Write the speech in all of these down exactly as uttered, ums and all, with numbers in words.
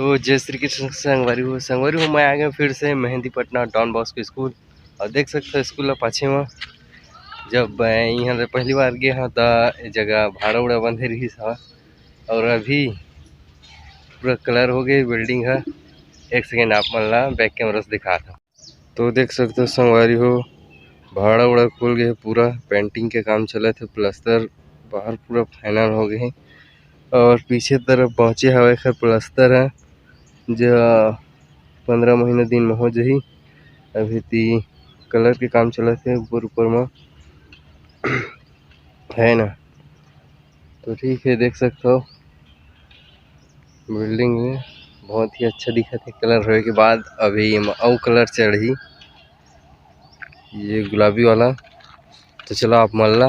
तो जय श्री कृष्ण संगवारी हो, संगवारी हो, मैं आ गया फिर से मेहंदीपटना डॉन बॉस्को स्कूल। और देख सकते हो स्कूल ला पाछे में, जब मैं यहाँ ले पहली बार गया हाँ, तो ये जगह भाड़ा उड़ा बंधे रही था, और अभी पूरा कलर हो गए बिल्डिंग है। एक सेकेंड आप मन ला बैक कैमरा से दिखा था। तो देख सकते हो संगवारी हो, भाड़ा उड़ा खुल गए, पूरा पेंटिंग के काम चलत हे, प्लास्टर बाहर पूरा फाइनल हो गए हे। और पीछे तरफ बांचे हवे एखर प्लास्टर हे, जो पंद्रह महीना दिन में हो जाही। अभी ती कलर के काम चलत हे ऊपर ऊपर में, है ना। तो ठीक है, देख सकते हो बिल्डिंग में बहुत ही अच्छा दिखत हे। कलर होए के बाद अभी एमा अउ कलर चढ़ही, ये गुलाबी वाला। तो चलो आप मन ला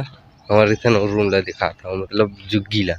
हमारे इथन रूम ला दिखाता हूँ, मतलब जुग्गी ला।